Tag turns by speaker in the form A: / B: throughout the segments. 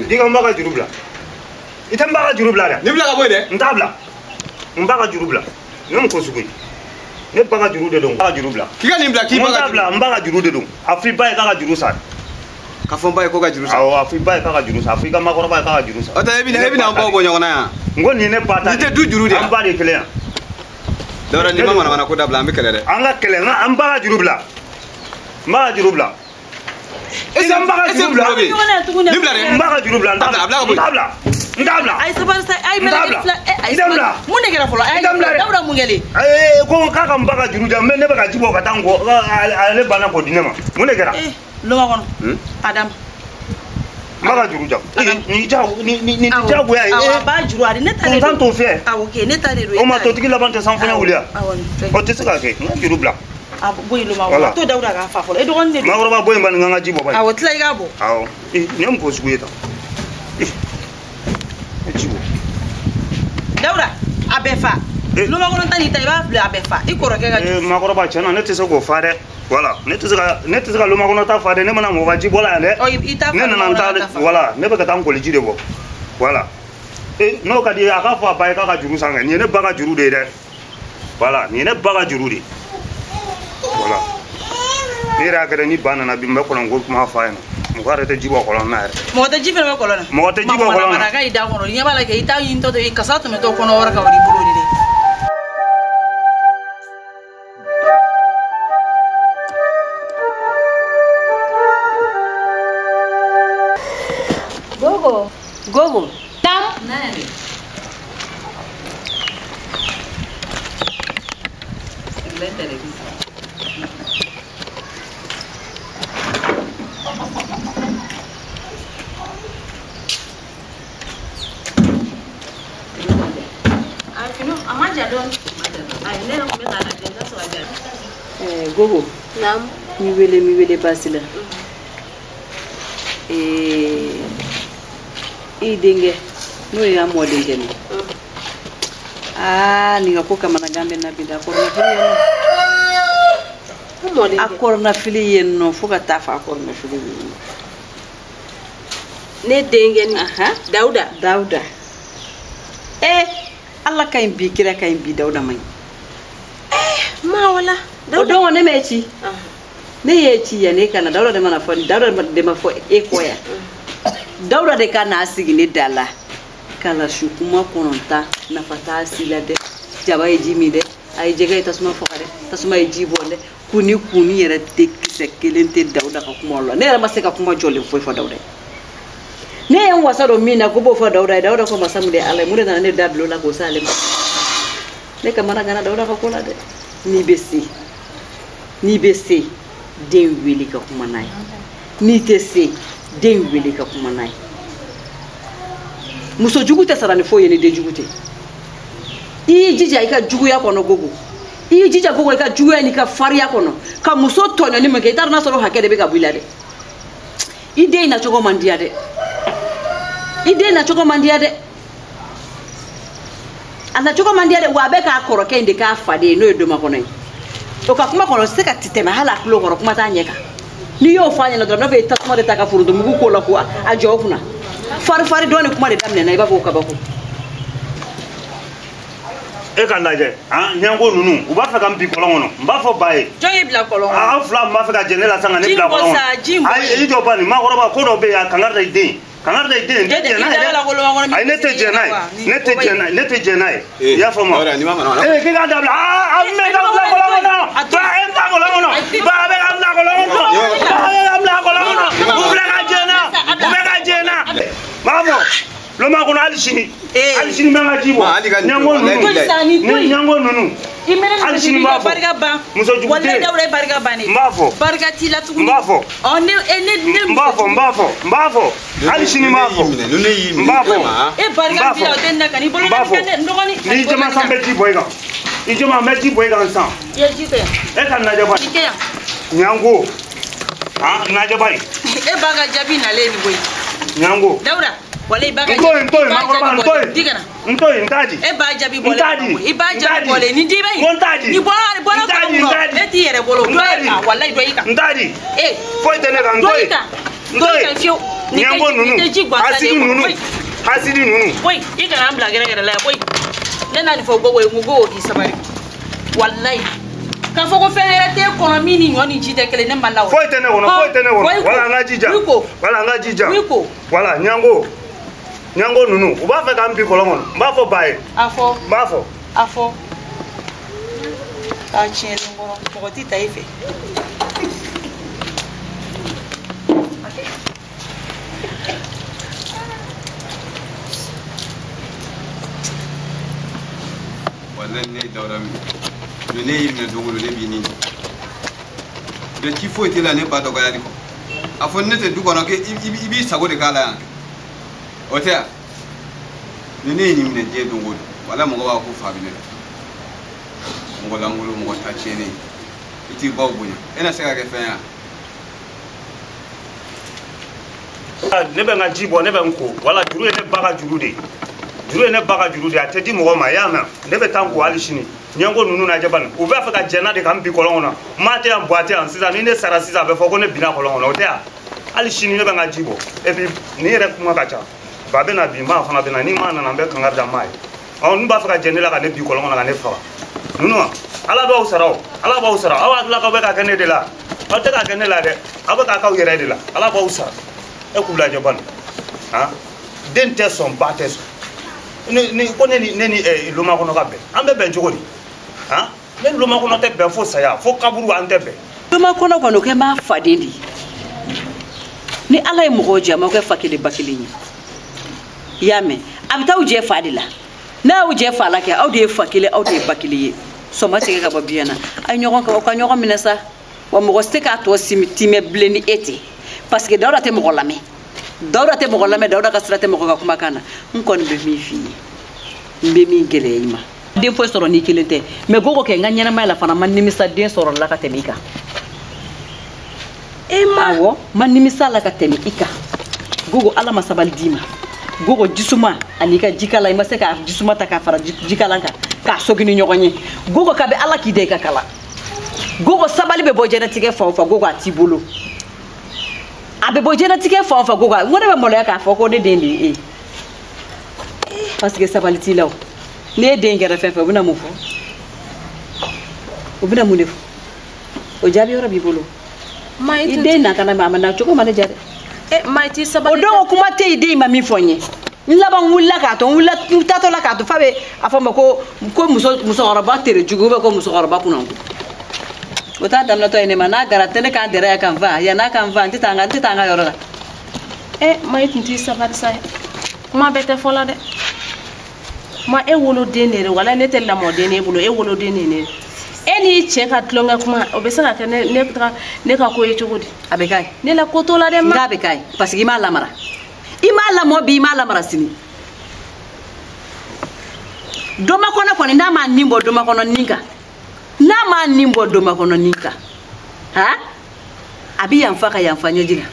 A: Di ka n ba ka juru bila. I tɛ n ba ka juru bila dɛ.
B: Ni bila ka bɔ yen dɛ.
A: N t'a bila. N ba ka juru bila. Ne mun ko sugu ye? Ne ba ka juru de don. N ba ka juru bila.
B: K'i ka nin bila k'i ba ka juru.
A: N t'a bila, n ba ka juru de don. A fɔ i ba ye k'a ka juru sara.
B: Ka fɔ n ba ye ko ka juru sara.
A: Awɔ, a fɔ i ba ye k'a ka juru sara. A fɔ i ka maakɔrɔba ye k'a ka juru sara.
B: O tɛ e bɛna an baw bɔ ɲɔgɔn na yan.
A: N ko nin ye ne ba ta.
B: Nin tɛ du juru de ye.
A: An ba de ye kelen yan.
B: Dawuda n'i ma manamana ko dabila an bɛ kɛlɛ dɛ.
A: An ka kɛlɛ, an ba ka juru bila. N ba ka juru bila.
B: N ba ka juru bila. Ni bila dɛ.
A: N ba ka juru bila. N t'a bila. N t'a bila.
C: Ayi sabali sa, ayi mɛlɛkɛ fila. Ayi sabali. Mun de kɛra fɔlɔ? Ayi Dawuda mun kɛlen?
A: Ee ko k'a ka n ba ka juru di yan, ne bɛ ka ji bɔ ka taa n kɔ, ale banna k'o di ne ma. Mun de kɛra?
C: Ee Lomakɔnɔ. Adamu.
A: N ba ka juru di yan. Nin jagoya ye.
C: Awɔ, a b'a juru a di ne ta de don.
A: Kuntan t'o fɛ.
C: Awɔ kɛ ne ta de don.
A: O ma totigi laban tɛ sanfɛla wuli yan.
C: Awɔ nin fɛn.
A: O tɛ se ka kɛ, n ka juru bila.
C: A bɔ yen Lomakɔnɔ. To Dawuda k'a fa fɔlɔ. E dɔgɔnin de don.
A: Maakɔrɔba bɔ yen bani, n ka ji bɔ bani.
C: Awɔ tila i k'a bɔ.
A: Awɔ. Nin ye mun ko sugu ye tan? Ji bɔ.
C: Dawuda a bɛɛ fa. Lomakɔnɔ ta n'i ta i b'a bila a bɛɛ fa. I kɔrɔkɛ ka juru.
A: Maakɔrɔba tiɲɛ na ne tɛ se k'o fa dɛ. Voilà, ne tɛ se ka Lomakɔnɔ ta fa dɛ, ne mana mɔgɔ ka ji bɔ la yan dɛ.
C: Ɔ i t'a fa.
A: Ne nana n ta voilà, ne bɛ ka taa n koliji de bɔ. Voilà. N'o ka di ye a k'a fɔ a ba ye k'a ka juru san kɛ. Nin ye ne ba ka juru de ye dɛ. Voilà, nin ye ne ba ka juru de ye. Voilà. Ne yɛrɛ y'a kɛ dɛ, ni ba nana bi n bɛ kɔlɔnko kuma f'a ɲɛna. Mɔgɔ yɛrɛ tɛ ji bɔ kɔlɔn na yɛrɛ.
C: Mɔgɔ tɛ ji fɛnɛ bɛ kɔlɔn na.
A: Mɔgɔ tɛ ji bɔ kɔlɔn na.
C: Ma ka i da kɔnɔ, ɲɛ b'a la kɛ i t'a ɲini tɔ i kasa tɛmɛtɔ kɔnɔ wɛrɛ kan o b'i bolo de dɛ.
D: Gogo.
C: Gogo.
D: Tam.
C: Gogo.
D: Naam.
C: Mi wele baasi la. I denkɛ n'o ye an mɔdenkɛ ni. Aa nin ka ko kamanagan bɛ na bi dɛ, a kɔrɔnafili yen nɔ. A kɔrɔnafili yen nɔ fo ka taa fɔ a kɔrɔnafili yen nɔ.
D: Ne denkɛ ni. Dawuda.
C: Dawuda. Ala ka ɲi bi, kira ka ɲi bi, Dawuda man ɲi.
D: Ma wala.
C: O don ne m'e ci. Ne y'e ci yan ne ka na Dawuda de mana fɔ, Dawuda de ma fɔ e kɔ yan. Dawuda de ka n'a sigi ne da la. Kala su kuma kɔnɔnta nafa t'a si la dɛ. Jaba ye ji min dɛ, a ye jɛgɛ ye tasuma faga dɛ, tasuma ye ji bɔn dɛ. Kunni kunni yɛrɛ tɛ kisɛ kelen tɛ Dawuda ka kuma la. Ne yɛrɛ ma se ka kuma jɔlen foyi fɔ Dawuda ye. Ne ye n wasa don min na ko b'o fɔ Dawuda ye, Dawuda ko masa mun de ye Ala ye, mun de nana ne da bila o la k'o s'ale ma. Ne kamana gana Dawuda ka ko la dɛ. N'i bɛ se, n'i bɛ se, den wele ka kuma n'a ye. N'i tɛ se, den wele ka kuma n'a ye. Muso jugu tɛ sara ni foyi ye ni den jugu tɛ. I y'i jija i ka juguya kɔnɔ Gogo. I y'i jija Gogo i ka juguya n'i ka farinya kɔnɔ. Ka muso tɔɲɔni min kɛ, i t'a dɔn n'a sɔrɔ o hakɛ de bɛ ka bɔ i la dɛ. I den nacogo man diya dɛ. I den nacogo man diya dɛ. A nacogo man diya dɛ, wa a bɛ k'a kɔrɔkɛ in de k'a faden ye n'o ye Domakɔnɔ ye. O ka kuma kɔnɔ se ka tɛmɛ hali a tulo kɔrɔ, kuma t'a ɲɛ kan. N'i y'o fɔ a ɲɛna dɔrɔn, n'a fɔ i ye tasuma de ta ka forontomugu k'o la ko a jɔ o kunna. Fari fari dɔɔni kuma de daminɛna, i b'a fɔ ko kabako.
A: E ka lajɛ, ɲɛnko ninnu, u b'a fɛ ka n bin kɔlɔn kɔnɔ. N b'a fɔ ba ye.
C: Jɔn y'i bila kɔlɔn kɔnɔ?
A: Aw fila n b'a fɛ ka jɛn ne la sisan ka ne bila kɔlɔn kɔnɔ. Ayi i jɔ ba nin, maakɔrɔba ko dɔ bɛ yen, a kangari da i den. Kangari da i den, n tɛ jɛn n'a ye dɛ. Ayi ne tɛ jɛn n'a ye. Ne tɛ jɛn n'a ye, ne tɛ jɛn n'a ye. I y'a faamu wa? K'i k'a dabila. Aa n bɛ taa bila kɔlɔn kɔnɔ. Ba e n ta kɔlɔn kɔnɔ. sini hali sini n bɛ n ka ji bɔ ɲango ninnu ni ɲango ninnu hali sini n b'a fɔ muso jugu den n b'a fɔ
C: barika t'i la tuguni
A: n b'a fɔ
C: ɔ ne ne ne
A: n b'a fɔ n b'a fɔ n b'a fɔ hali sini n b'a fɔ n b'a fɔ
C: e barika b'i la o tɛ nin na ka n'i bolo
A: n b'a fɔ
C: ne dɔgɔnin
A: n'i jama san bɛ ji bɔ i kan i jama n bɛ ji bɔ i kan sisan
C: i ye ji kɛ yan
A: e ka lajɛ bani
C: i kɛ yan
A: ɲango ah lajɛ bani
C: e ba ka jaabi nalen nin koyi
A: ɲango
C: Dawuda wala i ba ka
A: n to yen n to yen makɔrɔba n to yen
C: di kana
A: n to yen n t'a di
C: e ba jaabi
A: n
C: bɔlen
A: t'a di
C: i ba jaabi bɔlen ni di bɛ
A: n ko n t'a di
C: ni bɔra
A: n t'a di n t'a di
C: e t'i yɛrɛ bolo
A: n t'a di
C: dɔ i kan walayi dɔ i kan
A: n t'a di
C: e
A: foyi tɛ ne kan n to
C: dɔ i
A: yen
C: kan
A: n
C: dɔ
A: to
C: i
A: yen
C: kan fiyewu
A: ɲango ninnu
C: ni tɛ ji gansan de
A: hasidi
C: ye
A: ninnu
C: koyi
A: hasidi ninnu
C: koyi i kana an bila gɛrɛgɛrɛ la yan koyi ne n'a nin fɔ gogo ye n ko gogo k'i sabali walayi k'a fɔ ko fɛn wɛrɛ t'e kɔnɔ min ni ɲɔ ni ji tɛ kelen ne ma la o
A: foyi tɛ ne kɔnɔ foyi tɛ ne kɔnɔ wala an ka jija wala an ka jija wala ɲango ɲango ninnu u b'a fɛ k'an bin kɔlɔn kɔnɔ n b'a fɔ ba ye
C: a fɔ
A: n b'a fɔ
C: a fɔ k'a tiɲɛlen kɔrɔ mɔgɔ t'i ta i fɛ.
B: Walayi ne ye Dawuda minɛ ne y'i minɛ don o don ne b'i nin de ci foyi t'i la ne ba dɔgɔyali kɔ a fɔ ne tɛ du kɔnɔ k'i b'i sago de k'a la yan o tɛ yan ni ne ye nin minɛ diɲɛ don o don wala mɔgɔ b'a ko fa bɛ ne la mɔgɔ lankolon mɔgɔ ta tiɲɛnen i t'i baw bonya e na se ka kɛ fɛn ye wa.
A: Ne bɛ n ka ji bɔ ne bɛ n ko wala juru ye ne ba ka juru de ye juru ye ne ba ka juru de ye a tɛ di mɔgɔ ma i y'a mɛn ne bɛ taa n ko hali sini ɲɛngo ninnu lajɛ bani u b'a fɛ ka jɛn n'a de ka n bin kɔlɔn kɔnɔ maa tɛ yan buwa tɛ yan sisan ni ne sara sisan a bɛ fɔ ko ne binna kɔlɔn kɔnɔ o tɛ yan hali sini ne bɛ n ka ji bɔ et puis nin yɛrɛ kuma ka ca ba bɛ na bi maa fana bɛ na ni maa nana n bɛ kangari da maa ye ɔ n'u b'a fɛ ka jɛn ne la ka ne bin kɔlɔn kɔnɔ ka ne faga ninnu ala b'aw sara o ala b'aw sara aw hakili la k'aw bɛ ka kɛ ne de la aw tɛ ka kɛ ne la dɛ aw bɛ ka k'aw yɛrɛ de la ala b'aw sara e k'u lajɛ bani han den tɛ sɔn ba tɛ sɔn ni ko ne ni loma kɔnɔ ka bɛn an bɛ bɛn cogo di han ne ni loma kɔnɔ tɛ bɛn fo saya fo kaburu an tɛ bɛn.
C: Loma kɔnɔ kɔni o kɛ m'a faden de ye ni ala ye mɔgɔw jɛ a m'aw kɛ fa kelen ba kelen ye i y'a mɛn a bɛ taa aw jɛ fa de la n'a y'aw jɛ fa la kɛ aw de ye fa kelen aw de ye ba kelen ye sɔn ma tigɛ ka bɔ biɲɛ na a ye ɲɔgɔn aw ka ɲɔgɔn minɛ sa wa mɔgɔ tɛ se k'a tɔ timɛ bilen ni e tɛ parce que Dawuda tɛ mɔgɔ lamɛn Dawuda tɛ mɔgɔ lamɛn Dawuda ka sira tɛ mɔgɔ ka kumakan na n kɔni bɛ min f'i ye n bɛ min gɛlɛya i ma den foyi sɔrɔ n'i kelen tɛ mɛ gogo kɛ n ka ɲɛnamaya la fana ma nimisa den sɔrɔ la ka tɛmɛ i kan
D: e ma
C: awɔ ma nimisa la ka tɛmɛ i kan gogo ala ma sabali d'i ma gogo jisuma ani i ka jikala i ma se ka jisuma ta k'a fara jikalan kan k'a sogi ni ɲɔgɔn ye gogo kabi ala k'i da i ka kala gogo sabali bɛ bɔ jɛnatigɛ fan o fan gogo a t'i bolo a bɛ bɔ jɛnatigɛ fan o fan gogo n ko ne bɛ maloya k'a fɔ ko ne den de ye e ye parce que sabali t'i la o n'e den kɛra fɛn fɛn o bɛna mun fɔ o bɛna mun de fɔ o jaabi yɔrɔ b'i bolo i den na ka na a ma na cogo ma ne ja dɛ
D: ma i t'i sabali
C: o don o kuma tɛ yen den ma min fɔ n ye n laban wulila k'a to n wulila n taatɔ la k'a to f'a bɛ a fɔ n ma ko musokɔrɔba tere jugu ou bien ko musokɔrɔba kunnango o t'a daminɛtɔ ye ne ma n'a gara tɛ ne k'an dɛrɛ yan ka n fa yan n'a ka n fa n tɛ taa n ka yɔrɔ la.
D: Ma i tun t'i sabali sa kuma bɛɛ tɛ fɔ la dɛ ma e woloden de don wala ne tɛ lamɔden e bolo e woloden de ne e n'i cɛ ka tulonkɛ kuma o bɛ se ka kɛ ne ka ko ye cogo di
C: a bɛ k'a ye
D: ne la ko t'o la dɛ ma
C: n k'a bɛ k'a ye parce que i m'a lamara i m'a lamɔ bi i m'a lamara sini domakɔnɔ kɔni n'a m'a nin bɔ domakɔnɔ nin kan n'a m'a nin bɔ domakɔnɔ nin kan han a bɛ yanfa ka yanfa ɲɛji la.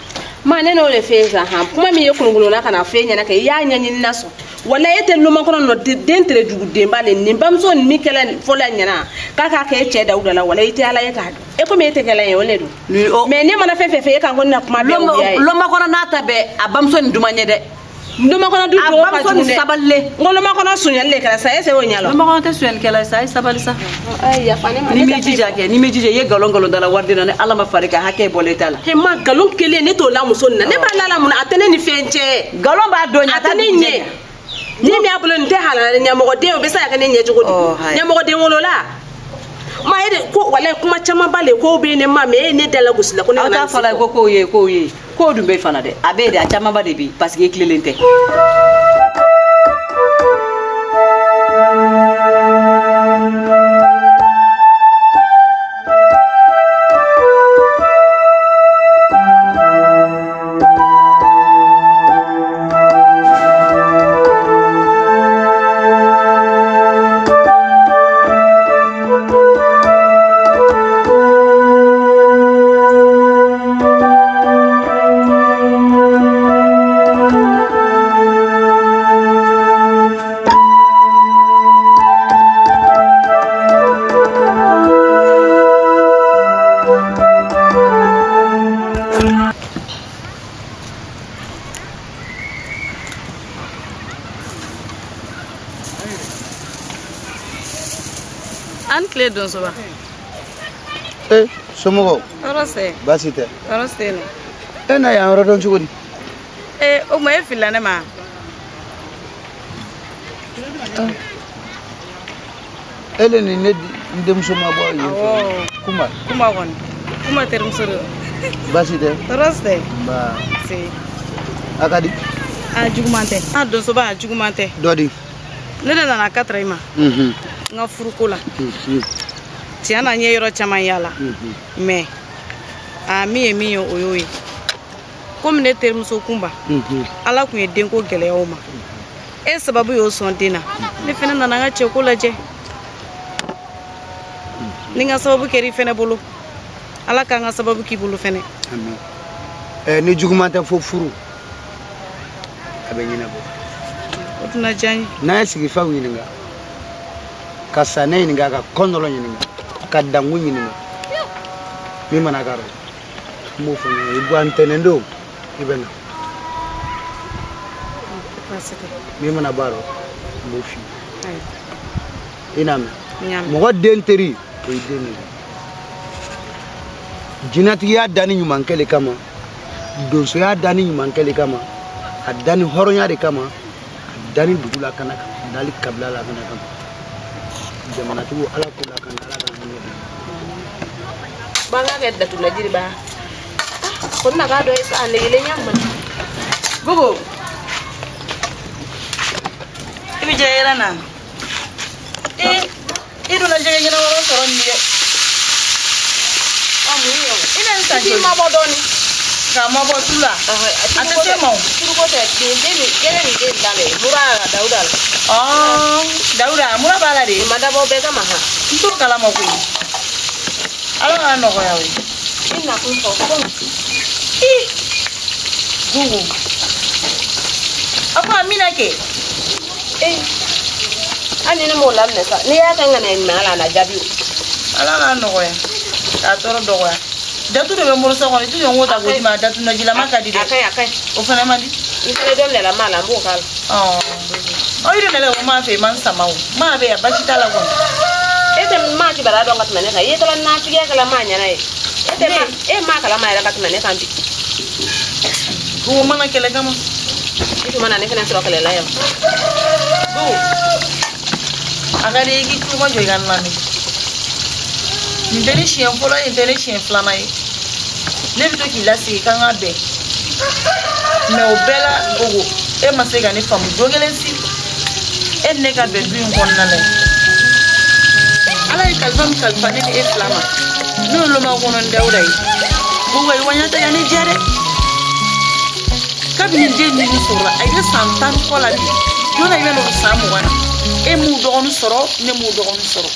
D: Ma ne n'o de f'e ye sisan han kuma min ye kolonkolonna ka na f'e ɲɛna kɛ i y'a ɲɛɲini na sɔn wala e tɛ lomakɔnɔ nɔ den tere jugu denba le nin bamuso nin min kɛla fɔlɔ ɲɛna k'a k'a kɛ e cɛ Dawuda la wala i tɛ ala ye k'a dɔn e komi e tɛ kɛla ye o le don mɛ ne mana fɛn fɛn fɛ e kan ko ne na kuma bɛɛ o y'a ye
C: lomakɔnɔ n'a ta bɛɛ a bamuso nin duman ɲɛ dɛ
D: lomakɔnɔ du dɔw ka jugu dɛ
C: a bamuso nin sabalilen
D: n ko lomakɔnɔ sonyali de kɛra sa e se o ɲɛ la
C: lomakɔnɔ tɛ sonyalikɛla ye sa a ye sabali sa
D: yafa ne ma
C: n'i m'i jija kɛ n'i m'i jija i ye nkalon da la wari di na ni ala ma far'i kan hakɛ bɔlen t'a la
D: he ma nkalon kelen ne t'o la muso nin na ne b'a la la mun na a tɛ ne ni fɛn cɛ
C: nkalon b'a dɔn ɲɛ
D: a tɛ ne ɲɛ ni min y'a bolo nin tɛ halala ɲɛmɔgɔden o bɛ se ka kɛ ne ɲɛ cogo di ɲɛmɔgɔden wolola ma e de ko walayi kuma camanba le kow bɛ ne ma mɛ e ye ne da la gosi la ko ne kana
C: aw t'a fɔla ko kow ye kow ye kow dun bɛ fana dɛ a bɛ yen dɛ a camanba de bɛ yen parce que e tilelen tɛ.
E: Tile donsoba.
F: Eh, somɔgɔw?
E: Tɔɔrɔ sɛ.
F: Baasi tɛ.
E: Tɔɔrɔ sɛ yen nɔ.
F: E na yan yɔrɔ dɔn cogo di?
E: Eh, o tuma e filila ne ma.
F: E le ni ne n denmuso ma bɔ yen fɛ. Kuma.
E: Kuma kɔni. Kuma terimuso de don.
F: Baasi tɛ.
E: Tɔɔrɔ sɛ.
F: Nba.
E: Se.
F: A ka di?
E: A juguman tɛ. A donsoba a juguman tɛ.
F: Dɔ di?
E: Ne de nana ka i ma.
F: N
E: ka furuko la. Tiɲɛ na n ye yɔrɔ caman yaala. Mais a min ye min ye o y'o ye. Komi ne terimuso Kunba. Ala kun ye denko gɛlɛya o ma. E sababu y'o sɔn den na. Ne fɛnɛ nana n ka cɛko lajɛ. Ni n ka sababu kɛra i fɛnɛ bolo. Ala k'an ka sababu k'i bolo fɛnɛ.
F: Amin. Ni juguman tɛ fo furu. A bɛ ɲɛnabɔ.
E: O tɛna diya n ye.
F: N'an ye sigifɛnw ɲininka, ka sanɛ ɲininka, ka kɔndɔlɔ ɲininka, ka dangu ɲininka, min mana k'a rɔ, n b'o fɔ ɲɔgɔn ye. I bɔ ntɛnɛn don, i bɛ na. Min mana bɔ a rɔ, n b'o f'i ye. I n'a mɛn? Mɔgɔ den teri, o ye den de ye. Jinɛtigiya danni ɲumankɛ de kama, donsoya danni ɲumankɛ de kama, a danni hɔrɔnya de kama, a danni dugu lakana kama, a danni kabila lakana kama. Jamanatigiw Ala k'u lakana, Ala k'an hinɛ bi.
D: Banga kɛ datugula jiri ba. Ko n na k'a dɔ ye sa, a negelen y'a ma.
E: Gogo. I bɛ jɛgɛ yɛlɛ na. I donna jɛgɛ ɲɛnama sɔrɔ nin ye.
D: Ɔ mun ye o?
E: I bɛ nin san
D: I
E: joli?
D: mabɔ dɔɔni.
E: K'a mabɔ tu la. A tɛ se ma o.
D: Turuko tɛ den den nin jɛgɛ nin den da le mura la Dawuda la.
E: Dawuda mura b'a la de.
D: I ma dabɔ bɛɛ kama han.
E: N t'o kalama koyi. Ala k'a nɔgɔya o ye.
D: I nakun fɔ ko.
E: Ii Gogo. A ko a mina kɛ.
D: Ee hali ni ne m'o laminɛ sa n'i y'a kɛ ŋaniya ɲuman la a na jaabi o.
E: Ala k'a nɔgɔya. K'a tɔɔrɔ dɔgɔya. Datu de bɛ n bolo so kɔnɔ i tɛ jɔ n k'o ta k'o d'i ma datu najilama ka di dɛ.
D: A ka ɲi a ka ɲi.
E: O fana man di.
D: N fana dɔ minɛ la maa la n b'o k'a la.
E: Ɔ i dun nana ko maa fɛ yen ma n sama o maa bɛ yan baasi t'a la kɔni.
D: E tɛ maa kibaruya dɔn ka tɛmɛ ne kan i ye taara nafigiya kɛla maa ɲɛna ye. E tɛ maa e maa kalama yɛrɛ ka tɛmɛ ne kan bi.
E: Gogo mana kɛlɛ kama.
D: I tun ma na ne fana sɔrɔ kɛlɛ la yan.
E: Gogo a ka di i k'i tulo majɔ i ka n lamɛn. Nin tɛ ne siɲɛ fɔlɔ ye nin tɛ ne siɲɛ filanan ye. Ne bɛ to k'i lasigi k'an ka bɛn. Mais o bɛɛ la Gogo e ma se ka ne faamu don kelen si. E ni ne ka bɛn du in kɔnɔna la yen. Ala ye kalifa min kalifa ne ni e fila ma n'o ye loma kɔnɔ ni Dawuda ye. Gogo i waɲa tɛ ka ne diya dɛ. Kabini den ninnu sɔrɔla a ye san 10 kɔ la bi. Don na i bɛ n'o san 20 na. E m'u dɔgɔnin sɔrɔ ne m'u dɔgɔnin sɔrɔ.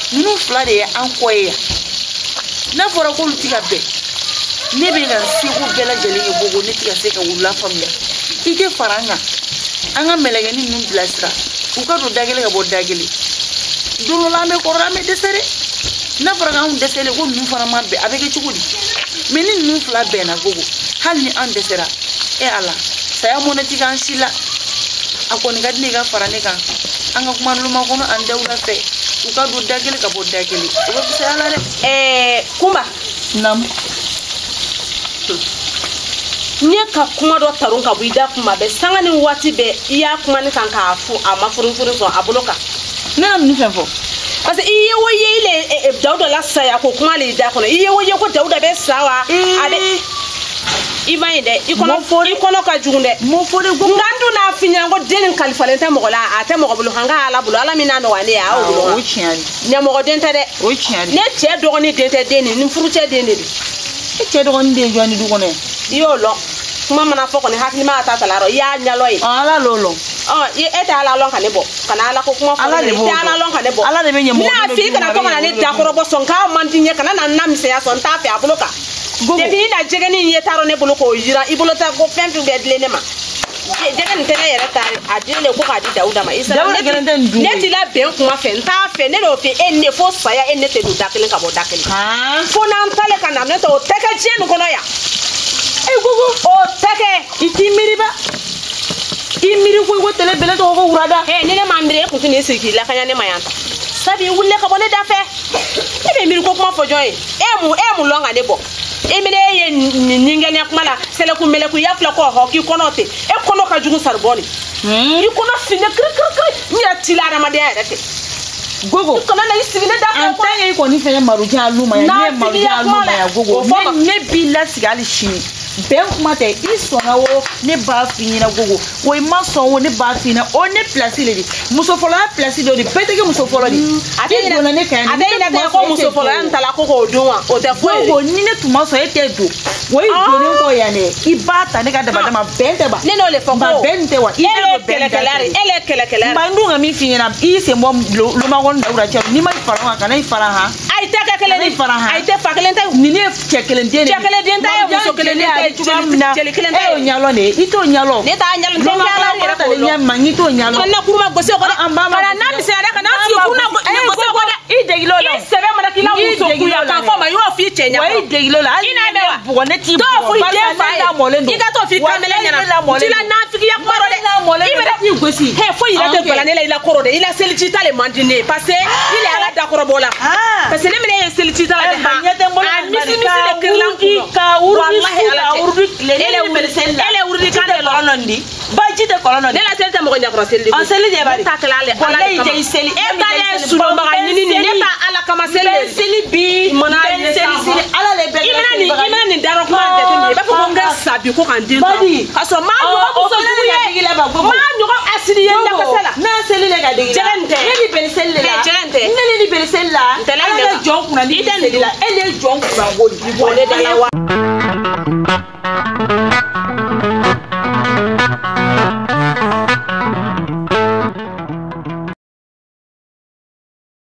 E: Ninnu fila de ye an kɔ ye yan. N'a fɔra k'olu ti ka bɛn, ne bɛ ka n seko bɛɛ lajɛlen kɛ Gogo ne ti ka se ka u lafaamuya. I tɛ fara an kan, an ka mɛlɛkɛnin ninnu bilasira, u ka don da kelen ka bɔ da kelen. Don dɔ la an bɛ kɔrɔ an bɛ dɛsɛ dɛ. N'a fɔra k'anw dɛsɛlen ko ninnu fana ma bɛn a bɛ kɛ cogo di? Mais ni ninnu fila bɛnna Gogo, hali ni an dɛsɛra, e Ala, saya mɔnɛ ti k'an si la. A kɔni ka di ne ye ka fara ne kan, an ka kuma loma kɔnɔ an Dawuda fɛ. U ka don da kelen ka bɔ da kelen o bɛ fisaya la dɛ.
D: Kunba.
E: Naamu.
D: Ne ka kuma dɔ taron ka bɔ i da kuma bɛɛ sanga ni waati bɛɛ i y'a kuma ne kan k'a fo a ma furufuru sɔn a bolo kan.
E: Ne ka ninnu fɛn fɔ.
D: Parce que i ye o ye i le Dawuda la saya ko kuma le i da kɔnɔ i ye o ye ko Dawuda bɛ sa wa. A bɛ i ma ye dɛ i kɔnɔ ka jugu dɛ.
E: M'o fɔ de Gogo.
D: Nka n dun n'a f'i ɲɛna ko den nin kalifalen tɛ mɔgɔ la a tɛ mɔgɔ bolo han ka Ala bolo Ala min n'a nɔgɔya ne ye a y'o bolo.
E: O tiɲɛ de.
D: Ɲɛmɔgɔden tɛ dɛ.
E: O tiɲɛ de.
D: Ne cɛ dɔgɔnin den tɛ den nin ni furucɛ den de don.
E: E cɛ dɔgɔnin den jɔn ni du kɔnɔ yan.
D: I y'o lɔn kuma mana fɔ kɔni hakilima ka taa ta la i y'a ɲɛlɔ ye.
E: Ala l'o lɔn.
D: E tɛ Ala lɔn ka ne bɔ ka na Ala ko kuma fɔ
E: Ala de b'o
D: i tɛ Ala lɔn ka ne bɔ.
E: Ala de bɛ ɲɛ mɔgɔ.
D: N'a f'i kana to ka na ne dakɔrɔbɔ sɔn k'a man di n ye kana na n lamisɛnya sɔn n t'a fɛ a bolo kan. Depuis i na jɛgɛnin in ye taarɔ ne bolo k'o yira i bolo ta ko fɛn fɛn bɛ dilen ne ma. Jɛgɛ nin tɛ ne yɛrɛ ta a dilen de ko k'a di Dawuda ma.
E: Dawuda kelen tɛ nin dun.
D: Ne t'i la bɛn kuma fɛ n t'a fɛ ne de y'o fɛ e ni ne fo saya e ni ne tɛ don da kelen ka bɔ da kelen. Fo n'an talen ka na ne tɛ o tɛ kɛ diɲɛ nin kɔnɔ yan.
E: E Gogo.
D: O tɛ kɛ.
E: I t'i miiri ba. I miiri ko i ko tɛlɛ bɛlɛ tɔgɔ ko wurada.
D: Ni ne ma miiri e kun tɛ n'i sigi k'i lakana ne ma yan ta. Sabi i wulila ka bɔ ne da fɛ. E bɛ miiri ko kuma fɔ jɔn ye? E mun lɔn ka ne bɔ? E minɛ e ye nin ŋɛnɛ kuma la sɛlɛku mɛlɛku i y'a filɛ ko ɔhɔ k'i kɔnɔ tɛ. E kɔnɔ ka jugu saribɔn de. I kɔnɔ finnen kiri kiri kiri n yɛrɛ t'i la adamadenya yɛrɛ fɛ.
E: Gogo.
D: I kana na i sigi ne da fɛ.
E: En tant que i kɔni fɛnɛ Marujan Aluma yan, ne ye Marujan Aluma yan Gogo. Ne b'i lasigi hali sini. Bɛn kuma tɛ, i sɔnna o ne b'a f'i ɲɛna Gogo, o i ma sɔn o ne b'a f'i ɲɛna, o ne place le de, muso fɔlɔya place dɔ de, bɛɛ tɛ kɛ muso fɔlɔ de.
D: A tɛ
E: I donna ne kan yan,
D: a tɛ ɲinɛ tɛ ko muso fɔlɔya in ta la ko k'o dun wa, o tɛ foyi ye.
E: Gogo ni ne tun ma sɔn e tɛ don, o i donnen kɔ yan dɛ, i b'a ta ne ka dabada ma, bɛn tɛ ba.
D: Ne n'o de fɔ ko
E: Ba bɛn tɛ wa, i
D: e
E: bɛ
D: le
E: don bɛn da
D: kɛlɛkɛla de,
E: fɛ.
D: e le kɛlɛkɛla de.
E: Ba n dun ka min f'i ɲɛna, i y'i sen bɔ lomakɔni Dawuda cɛ, n'i ma i fara n kan, kana i fara han.
D: Ayi tɛ kɛ kelen
E: Kana i fara han.
D: Ayi tɛ fa kelen tɛ.
E: Nin ne ye cɛ kelen den de ye.
D: Cɛ kelen den ta ye, muso kelen den ta ye,
E: cogoya min na,
D: jeli kelen ta
E: e
D: ye.
E: y'o ɲɛlɔn de ye, i t'o ɲɛlɔn.
D: Ne t'a ɲɛlɔn, n tɛ ɲɛlɔn yɛrɛ k'o
E: Lomakɔnɔ
D: lɔn.
E: ɲɛ ma, n'i t'o ɲɛlɔn.
D: Kana na kuruma gosi o kɔ dɛ.
E: An b'a ma
D: Kana
E: gosi
D: na
E: dɛ.
D: misɛnya dɛ, kana
E: An
D: sigi
E: b'a
D: kuruna
E: gosi.
D: gosi o kɔ dɛ.
E: I degil'o la.
D: I sɛbɛ mana k'i la
E: I
D: muso
E: degil'o
D: kuya
E: la
D: k'a
E: dɛ.
D: fɔ ma, i y'o f'i cɛ ɲɛ
E: Wa i
D: kɔrɔ.
E: degil'o la. Hali
D: I n'a
E: ni
D: mɛn
E: ne
D: wa?
E: bugɔ, ne t'i
D: Dɔw
E: bugɔ.
D: fɔ i
E: Barisa
D: den fa
E: ne
D: ye.
E: lamɔlen don.
D: I ka t'o f'i
E: Wa
D: kamalen
E: ne
D: ɲɛna.
E: lamɔlen
D: N t'i la
E: don.
D: nafigiya kuma dɔ dɛ.
E: Ne lamɔlen
D: I
E: don,
D: bɛ
E: ne t'i gosi.
D: He, foyi yɛrɛ tɛ
E: Ah, ok.
D: bala ne la i la kɔrɔ dɛ. I la seliji ta le man di ne ye parce que i le Ala dakɔrɔbɔ la.
E: Ah.
D: Parce que ne minɛ ye seliji ta la dɛ.
E: Eh, ba ɲɛ tɛ n bolo
D: A
E: la,
D: misi
E: bari.
D: misi de kirila n kun
E: Ka wurudi
D: Walahi
E: su,
D: Ala
E: ka
D: cɛ.
E: wurudi tile.
D: E
E: Ne
D: le
E: ni bɛlɛ seli la.
D: E le wurudi
E: Ji
D: kan
E: tɛ
D: de lɔ.
E: kɔlɔn nɔ nin di. Ba ji tɛ kɔlɔn nɔ
D: Ne
E: di.
D: la seli tɛ mɔgɔ ɲɛkɔrɔ seli de
E: An seli de bari.
D: Ne ta kɛla ale Ala
E: Walahi
D: de kama.
E: tɛ i seli.
D: E ta ye sunɔgɔbaga ɲini nin, ne ta Ala kama seli
E: N bɛ
D: de.
E: seli bi,
D: I mana
E: n bɛ
D: ye
E: seli
D: sa,
E: sini. Ala le bɛɛ
D: I
E: kɛra
D: mana nin,
E: selibaga
D: i mana nin darɔ kuma jateminɛ, i b'a fɔ ko n ka sa bi ko ka n den to.
E: Badi.
D: K'a sɔrɔ maa
E: Ɔ,
D: ɲɔgɔn
E: o
D: muso
E: fana
D: jugu
E: de
D: ye.
E: ka digi la ba, Gogo.
D: Maa ɲɔgɔn asiri ye ɲakasɛ la.
E: N'a seli le ka digi la.
D: Jɛgɛ nin tɛ.
E: Ne ni bɛlɛ seli de la.
D: Ɛ, jɛgɛ nin tɛ.
E: Ne ni bɛlɛ seli la.
D: N tɛ la
E: Ala
D: minɛ
E: bɛ
D: wa.
E: jɔn kunna ni
D: I tɛ nin
E: seli la. E de ye jɔn kunna ko di.
D: Bɔ ne da la wa.